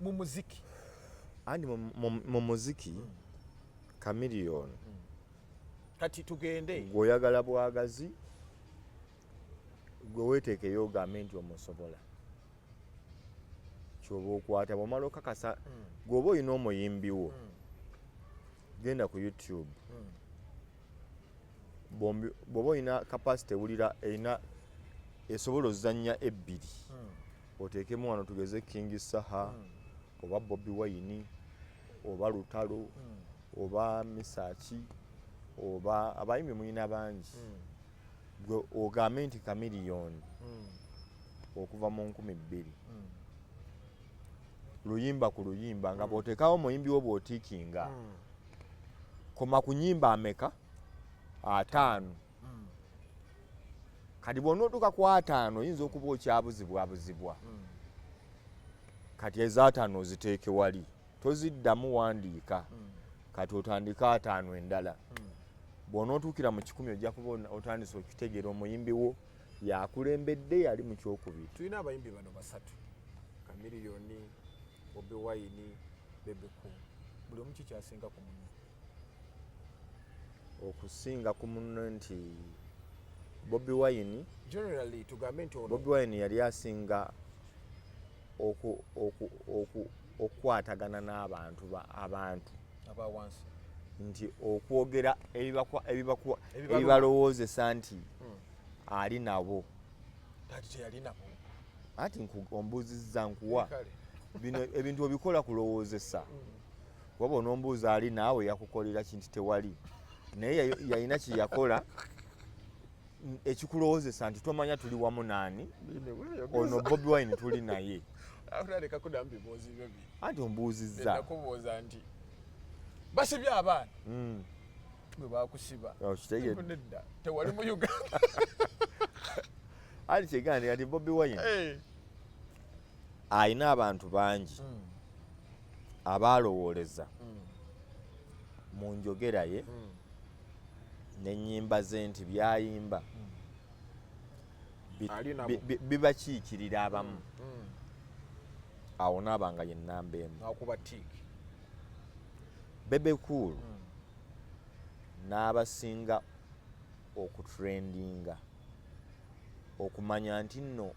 mu muziki.
Anti mu muziki Kamiliyoni
Kati tugende.
Gweoyagala bwagazi, gwe weeteekeyo ogambe nti omusobola, kyoba okwata bwomala okakasa gweoba olina omuyimbi wo, genda ku YouTube. Bw'oba olina capacity ewulira erina esobola ozannya ebbiri, oteekemu wano tugeze King Saha oba Bobi Wine oba Lutalo oba Misaki oba abayimbi mulina bangi, gwe ogambe nti Kamiliyoni okuva mu 2000 luyimba ku luyimba nga bw'oteekawo omuyimbi wo bw'otiikinga koma ku nyimba ameka? 50. Kati bw'onootuuka ku 50 oyinza okuba okyabuzibwabuzibwa. Kati ez'ataano oziteeke wali, toziddamu wandiika, kati otandike 50 endala. Bw'onootuukira mu 100 ojja kuba otandise okitegeera omuyimbi wo. Yakulembedde, yali mu kyokubiri.
Tulina abayimbi bano basatu: Chameleone, Bobi Wine, Bebe Cool. Buli omu kikyasinga ku munne?
Okusinga ku munno nti Bobi Wine,
Generally tugambe nti ono
Bobi Wine yali asinga okukwatagana n'abantu abantu
aba wansi.
Nti okwogera
Ebibaluma.
ebibalowoozesa nti ali nabo.
Tati teyalinabo.
Anti ombuuzizza nkuwa.
Kale.
Bino ebintu obikola kulowoozesa, kuba bw'onombuuza ali naawe yakukolera kintu tewali, naye yalina kyeyakola ekikulowoozesa nti tomanya tuli wamu naani. Ono Bobi Wine tuli naye.
Aleka kuddamu bibuuzo byo bi
Anti ombuuzizza.
Nakubuuza nti basibye abaana bwe bakusiba.
Okitegedde.
Nedda, tewali mu Uganda.
Ali kyegamba nti Bobi Wine alina abantu bangi abalowooleza mu njogera ye n'ennyimba ze nti byayimba
Ali nabo.
bibakiikirira abamu. Awo naaba nga ye nnamba emu.
Nakuba tick.
Bebe Cool n'abasinga okutrendinga, okumanya nti nno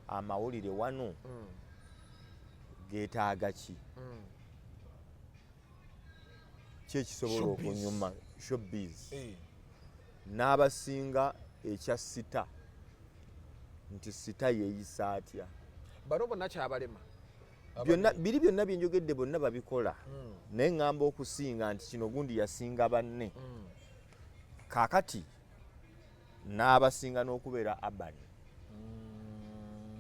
amawulire wano geetaaga ki, ki ekisobola
Showbiz.
okunyuma showbiz, n'abasinga ekya star, nti star yeeyisa atya.
Bano bonna kyabalema.
Byonna biri, byonna byenjogedde bonna babikola, naye ŋŋamba okusinga nti kino gundi yasinga banne. Kaakati n'abasinga n'okubeera urban.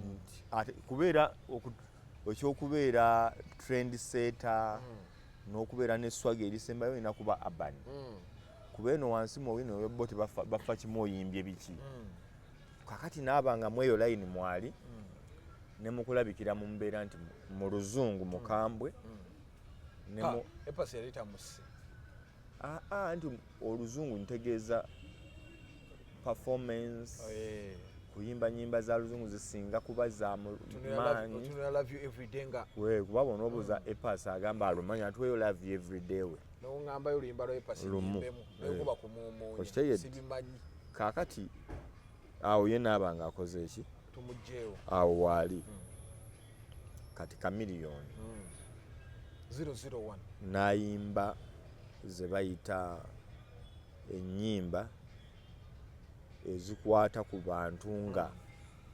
Nti ate kubeera ekyokubeera trend setter n'okubeera ne swag erisembayo olina kuba urban, kuba eno wansi muwino bo tebafa bafa kimu oyimbye biki. Kakati naaba nga mweyo layini mwali ne mukulabikira mu mbeera nti mu luzungu mukambwe ne mu
A Pass yali tamusse.
Aa, nti oluzungu ntegeeza performance, kuyimba nyimba za luzungu zisinga kuba za maanyi.
Otunula Love You Everyday nga
We, kuba bw'onoobuuza A Pass agamba alumanya atuweyo Love You Everyday we.
Noŋŋambayo oluyimba lwa A Pass.
Lumu.
Nyimbemu nekuba kumumuunya.
Okitegedde?
Sibimanyi.
Kaakati awo ye naaba nga akoze eki?
Tumugjeewo.
Awo waali. Kati Chameleone
001.
n'ayimba ze bayita ennyimba ezikwata ku bantu nga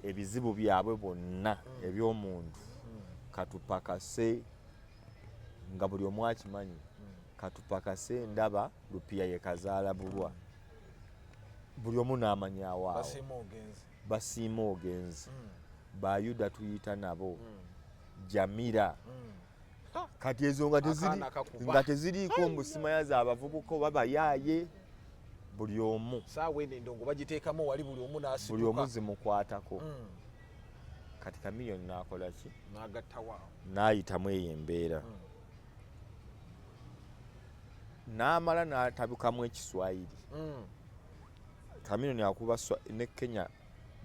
ebizibu byabwe bonna eby'omuntu, katupakase nga buli omu akimanyi, katupakase ndaba lupiya ye kazaala bulwa, buli omu n'amanyawo awo.
Basiima ogenzi.
Basiima ogenzi, bayuda tuyita nabo Jamira. Kati ezo nga
Akaana kakuba.
nga teziriiko mbusimayaza abavubuka oba bayaaye, buli omu
Saawa eno endongo bagiteekamu wali, buli omu
buli omu
n'asituka.
zimukwatako. Kati Chameleone n'akola ki?
N'agattawaawo.
N'ayitamu eyo embeera n'amala n'atabukamu ekiswayiri. Chameleone akuba ne Kenya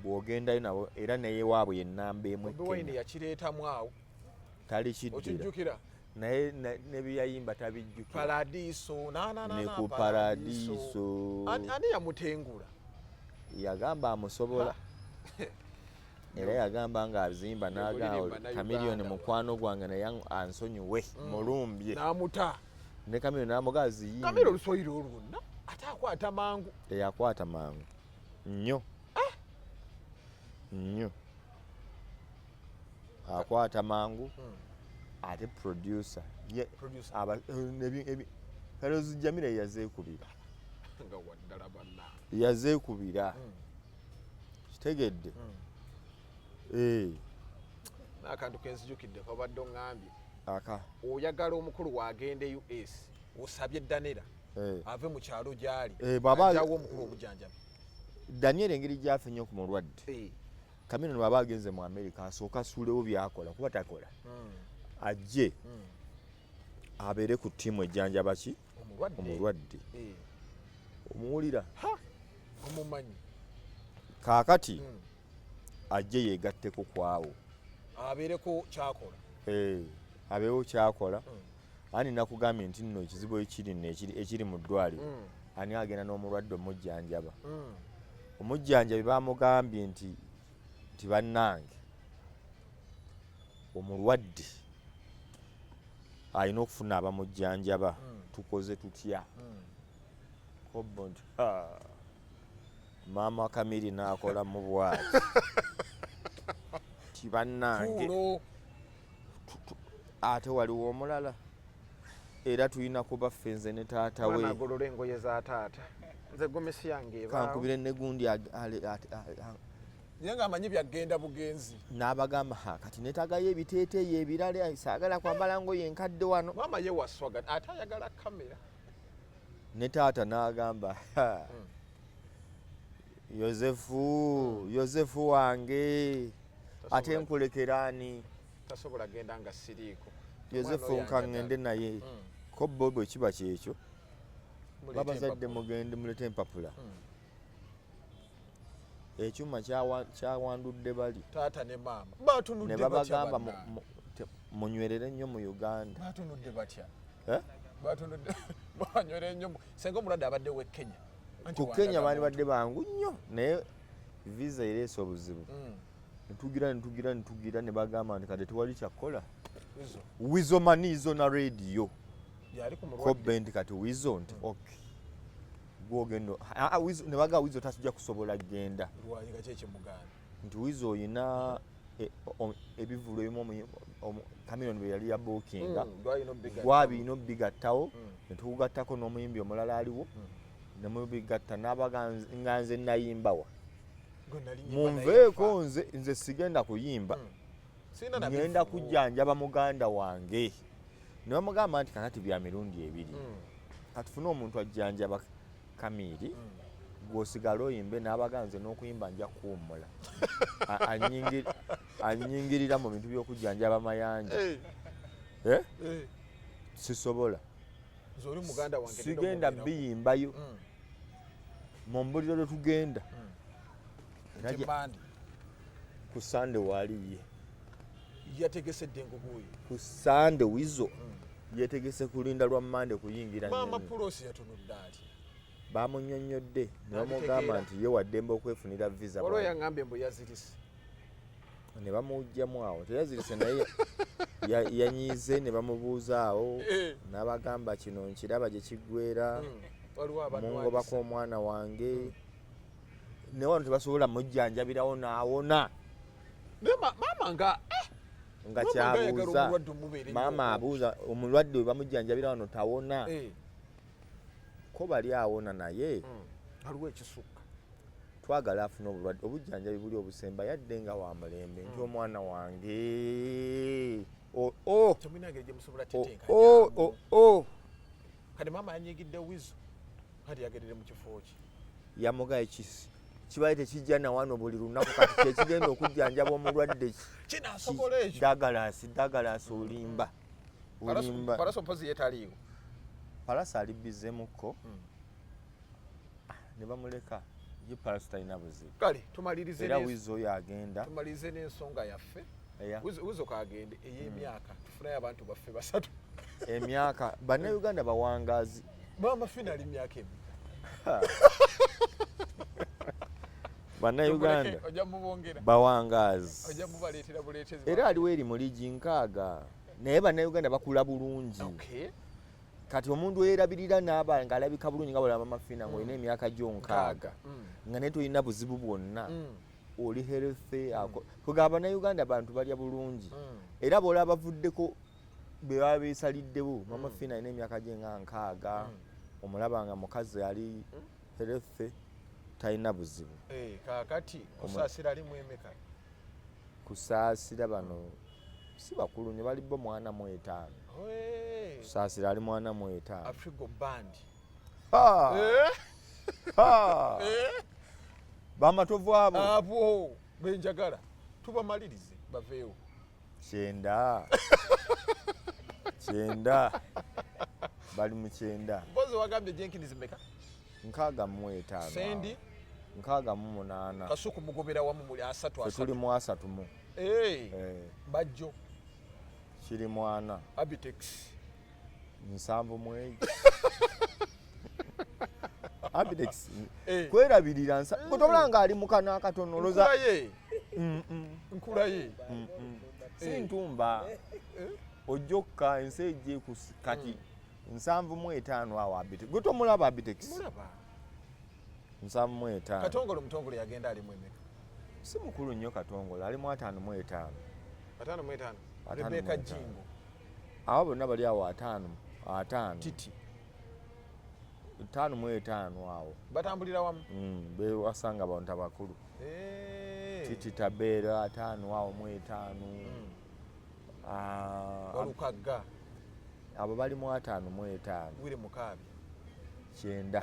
bw'ogendayo nabo era neyewaabwe yennamba emu e
Bobi Wine
Kenya.
yakireetamu awo.
Talikiddira.
Okijjukira?
Naye ne byeyayimba tabijjukira.
Paradiso
Ne ku Paradiso.
Ani yamutengula?
Yagamba amusobola, era yagamba ng'azimba
Olirimba
n'agamba Chameleone
Uganda.
mukwano gwange naye ansonyiwe mulumbye.
N'amuta.
Ne Chameleone n'amuga aziyimbe.
Kamira oluswayiri olwo lwonna ate akwata mangu.
Teyakwata mangu nnyo nnyo, akwata mangu ate producer ye
Producer.
Feroz Jamira yazeekubira.
Nga waddala banna.
Yazeekubira, kitegedde. Eh,
N'akantu kenzijukidde kabadde oŋŋambye
aka
oyagala omukulu waagende US, osabye Daniella ave mu kyalo gy'ali
Eh, bw'aba-
ajjawo omukulu obujanjabi.
Daniel engeri gyafa ennyo ku mulwadde Chameleone, bw'aba agenze mu America asooka asuulewo byakola kuba takola, ajje abeere ku ttiimu ejjanjaba ki?
Omulwadde.
Omulwadde. Omuwulira?
Ha! Omumanyi.
Kaakati ajje yeegatteko kwawo,
abeereko kyakola.
Eh, abeewo kyakola. Ani nakugambye nti nno ekizibu ekiri nno ekiri mu ddwaliro, ani agenda n'omulwadde omujjanjaba? Omujjanjabi bamugambye nti bannange, omulwadde alina okufuna abamujjanjaba, tukoze tutya? Kobbo nti, "Ha, maama Kamiri n'akola mu bwati ti bannange,
Tuulo.
Ate waliwo omulala era tulina kuba ffe, nze ne taata
Mwana
we."
Agolola engoye za taata, nze gomesi yange ebaawo.
Kankubire negundi
Naye ng'amanyi byagenda bugenzi.
N'abagamba, "Ha, kati neetagayo ebiteeteeyi ebirala, saagala kwambala ngoye enkadde wano."
Maama ye waswaga ate ayagala kamera.
Ne taata n'agamba, "Ha, Yozefu, Yozefu wange, ate nkulekera ani?"
Tasobola genda nga siriiko.
Yozefu,
Omwana oyo
nkaŋŋende naye. Ko bo bwe kiba kyekyo,
Muleete
babazadde
empapula.
mugende mulete empapula. Ekyuma kyawandudde bali
Taata ne maama batunudde
ne
batya?
babagamba
Bannange?
Munywerere nnyo mu Uganda.
Batunudde batya?
Eh?
Batunudde banywere nnyo senga omulwadde abadde w'e Kenya. Anti
Ku Kenya
wandaga
baali badde bangu nnyo, naye visa ereese obuzibu. Netugira netugira netugira ne bagamba nti kati tewali kyakkola.
Wizo.
Wizo Manizo na rediyo.
Yali ku mulwadde.
Kobbe nti kati Wizo nti ok, gwogenda. Ah, ah, Wizo ne bagamba Wizo tasijja kusobola kugenda.
Lwaki nga kyekimugaana?
Nti Wizo oyina ebivvulu ebimu Chameleone bwe yali yabuukinga,
Lwalina obigatta.
gwabirina obigattawo, netukugattako n'omuyimbi omulala aliwo nemubigatta n'abaga nga nze nayimbawa.
Gwe nali nyimba naye
Munveeko.
yafa.
Nze sigenda kuyimba.
Sirina na
Ngenda
bivvulu.
kujjanjaba muganda wange. Ne bamugamba nti kakati bya mirundi ebiri, katufune omuntu ajjanjaba Kamiiri, gwosigala oyimbe. N'abaga nze n'okuyimba nja kuwummula. Anyingirira mu bintu by'okujjanjaba mayanja.
Eh,
Eh?
eh.
Sisobola.
Nze oli muganda wange
Sigenda
nina omubeerako.
biyimbayo. Mumbuliro lwe tugenda. Era
Nti Mande.
Ku Sande waaliye.
Yategese eddengo guuyo.
Ku Sande Wizo yetegese kulinda lwa Mande kuyingira
Maama
nnyonyi.
Pulosi yatunudde atya?
Bamunyonnyodde ne bamugamba
Abitegeera.
nti ye waddembe okwefunira visa.
Waliwo yaŋŋambye mbu yazirise.
Ne bamuggyamu awo, teyazirise naye yanyiize ne bamubuuza awo
Eh.
n'abagamba kino nkiraba gye kiggwera.
Waliwo
Mungobako
abanwalisa.
omwana wange ne wano tebasobola mujjanjabirawo n'awona.
Naye maama nga
Nga
maama nga ayagala
kyabuuza
omulwadde omubeere nnyo
maama
okumpi.
abuuza omulwadde we bamujjanjabira wano tawona?
Eh,
Ko bali awona naye
waliwo ekisukka.
Twagala afune obulwadde obujjanjabi buli obusemba yadde nga wa mulembe nti omwana wange o
Temulina ngeri gye musobola
o
tetenkanya.
o
Kati maama yanyigidde Wizo, kati yagerere mu kifo ki?
Yamugaye kisi kibaye tekijja nawano buli lunaku, kati kyekigenda okujjanjaba omulwadde
Kinaasobola ekyo?
Dagalasi, Dagalasi, olimba, olimba.
Palaso mpozi yetaliiwo.
Palasi ali bizemuko ne bamuleka ye. Palasi talina buzibu.
Kale tumalirize
Era Wizo oyo agenda.
Tumalirize n'ensonga yaffe.
Eya.
Wizo kagende ey'emyaka, tufunayo abantu baffe basatu.
Emyaka, bannayuganda bawangaazi.
Maama Fina ali myaka emeka?
Bannayuganda
Ojja mubongera.
bawangaazi.
Ojja mubaleetera buleetezi.
Era aliwo eri mu liigi 60, naye bannayuganda bakula bulungi. Kati omuntu eyerabirira n'aba ng'alabika bulungi nga bwolaba Mama Fina ng'olina emyaka gyo 60 nga naye tolina buzibu bwonna, oli healthy. Kugamba bannayuganda bantu balya bulungi, era bwolaba bavuddeko be baba beesaliddewo. Mama Fina alina emyaka gye nga 60, omulaba nga mukazi ali healthy, talina buzibu.
Eh, kaakati Kusaasira ali mu emeka?
Kusaasira bano si bakulu nnyo, bali bo 45.
Hey,
Kusaasira ali 45.
Afrigo Band.
Ha!
Eh,
Ha! Bamatovu abo.
Abo benjagala tubamalirize baveewo.
90, 90, bali mu 90.
Mpozi wagambye Jenkins meka?
65.
Sendi.
68.
Kasuku mugobera wamu muli asatu.
Fe tuli
asatu
mu asatu mu.
Eh,
Eh,
bajjo
kiri mwana
Abitex.
70 egi Abitex.
Eh.
Kwerabirira gwe nga ali mukano akatono oloza.
Nkula ye, nkula ye.
Si ntumba ojja okka ensi ejja kati 75 awo. Abitex gwe tomulaba Abitex?
Mulaba.
75.
Katongole omutongole yagenda alimu emeka?
Si mukulu nnyo Katongole, ali mu 55.
55.
Ataano
Rebeka
mu etaano.
Jingo.
Abo bonna bali awo ataano ataano.
Titi.
55 awo.
Batambulira wamu.
Bewasanga abantu abakulu.
Eh.
Titi Tabeera ataano awo mu etaano. Ah,
Walukagga.
Abo bali mu 55.
Wire Mukaabi.
90.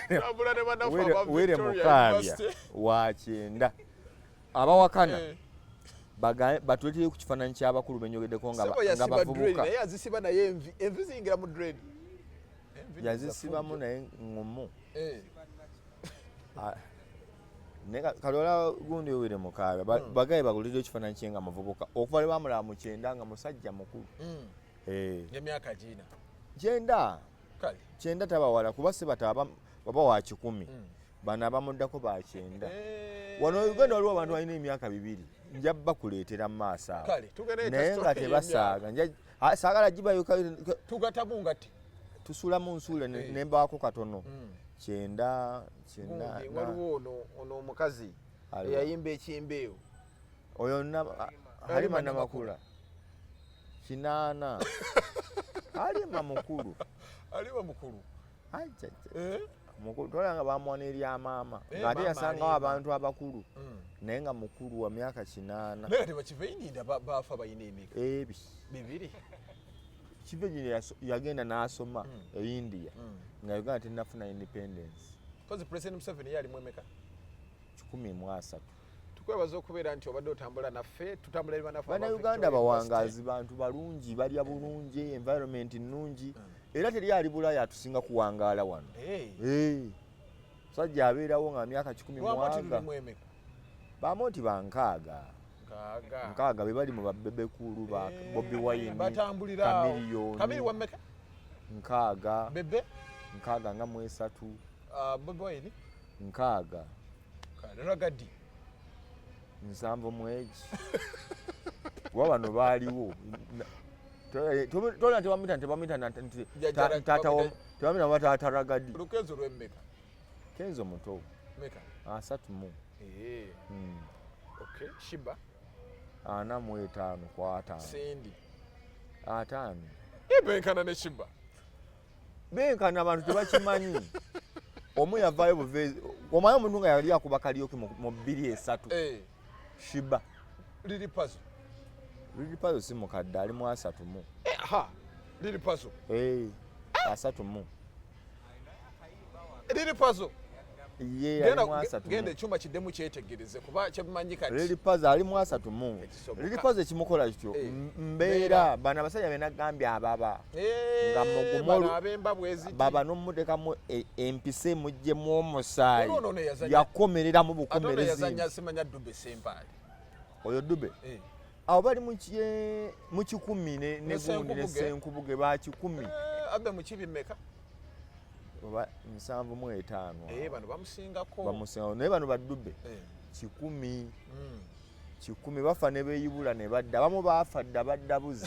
Tambula ne bannaffe aba
Wire
Victoria
Mukaabya
University.
wa 90 abawakana.
Eh.
Batuleetere ku kifaananyi ky'abakulu benjogeddeko nga
Sebo
nga
yasiba dread
bavubuka.
naye yazisiba naye envi envi ziyingira mu dread. Envi
Yazisibamu
zafujja.
naye ŋŋumu.
Eh.
Ah, naye kalola gundi Owire Mukaabya bagaye bagulireyo ekifaananyi kye nga muvubuka okuva lwe bamulaba mu 90 nga musajja mukulu. Eh,
Emyaka gina.
90.
Kale.
90 tabawala kuba sebata baba wa 100, bano abamuddako ba 90.
Eh.
Wano Uganda waliwo abantu balina emyaka 200, nja bakuleetera mu maaso awo.
Kale, tugende
Naye nga
story.
tebasaaga. Saagala gibayo.
Tugatamu ngati.
Tusulamu nsuule
Eh.
nembaako katono 90 90.
Gundi, waliwo ono omukazi
Aliwa?
eyayimba ekimbeewo.
Oyo
Halima.
Halima Namakula 80, Halima mukulu.
Aliba mukulu.
Ajjaja.
Eh?
Mukulu tola nga bamuwana erya maama
Eh,
ng'ate
maama
yasangawo
Halima.
abantu abakulu naye nga mukulu wa myaka 80.
Naye kati bakiveyininda baafa balina emeka?
Ebi
2.
Kivejinja yagenda n'asoma e India nga Uganda tennafuna independence.
Kozi President Museveni ye alimu emeka?
130.
Tukwebaza okubeera nti obadde otambula naffe, tutambula eri bannaffe aba
Bannayuganda
Victoria
bawangaazi, bantu balungi, balya bulungi, environment nnungi, era teri ali Bulaaya atusinga kuwangaala wano.
University. Eh.
Eh, musajja abeerawo nga myaka 100
Lwamoti
mwaga.
lulimu emeka?
Bamoti ba 60.
60.
60 be bali mu babebekulu ba
Eh,
Bobi Wine.
batambulira awo.
Kamiliyoni.
Kamili wa mmeka?
60.
Bebe.
63.
Ah, Bobi Wine.
60.
Kale, Ragadi.
70 egi kuba bano baaliwo. Tola tebamwita tebamwita nti
Jjajja
taata
bamwita-
tebamwita ba taata Ragadi.
Lukenzo lw'emmeka?
Kenzo muto.
Meka?
30.
Eh, okay. Shiba.
45 ku 50.
Cindy.
50.
Benkana ne Shiba.
Benkana, abantu tebakimanyi. Omu yavaayo buve, omanyi omuntu nga yali akuba karaoke mu 2003.
Eh,
Shiba.
Lili Pazo.
Lili Pazo si mukadde, ali mu 30.
Eh, ha. Lili Pazo.
Eh, 30.
Lili Pazo.
Ye ali mu 30.
Genda ekyuma kiddemu kyetegereze kuba kyebimanyi kati.
Lili Pazo ali mu 30.
Ekisoboka.
Lili Pazo ekimukola kityo
Eh,
mbeera bano abasajja benagambye ababa
Eh,
nga mugumu
bano ab'emba bweziti.
baba n'omutekamu empisa emuggyemu omusaayi.
Ono ono yazannya-
Yakomereramu
Ate ono
bukomerezi.
yazannya simanya Dube Sempale.
Oyo Dube.
Eh.
Abo bali mu 100 ne
Ne
gundi ne
Ssenkubuge.
Ssenkubuge ba 100.
Eh, abe mu kibi mmeka?
Oba 75
Eh,
awo.
bano bamusingako.
Bamusingawo naye bano badube
Eh.
100. 100 bafa ne beeyibula ne badda, abamu baafa dda badda buzi.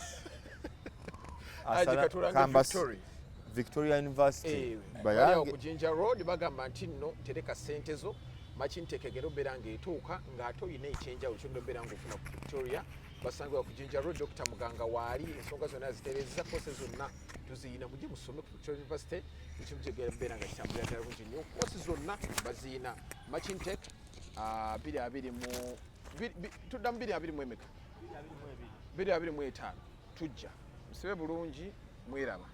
Aji
Asala-
Katulange
Campus-
Victoria.
Victoria University.
Eh, bali awo
Bayange
ku Jinja Road bagamba nti nno tereka ssente zo Makinteke egenda obeera ng'etuuka ng'ate oyina ekyenjawulo kyonna obeera ng'ofuna ku Victoria. Basangibwa ku Jinja Road, Dr Muganga waali, ensonga zonna zitereeza, kose zonna tuziyina. Mujje musome ku Victoria University, ekintu kyegenda obeera nga kitambulira ddala bulungi nnyo. Kosi zonna baziyina. Makintek 20 mu tudda mu 20 mu emeka? 2025 tujja musibe bulungi mweraba.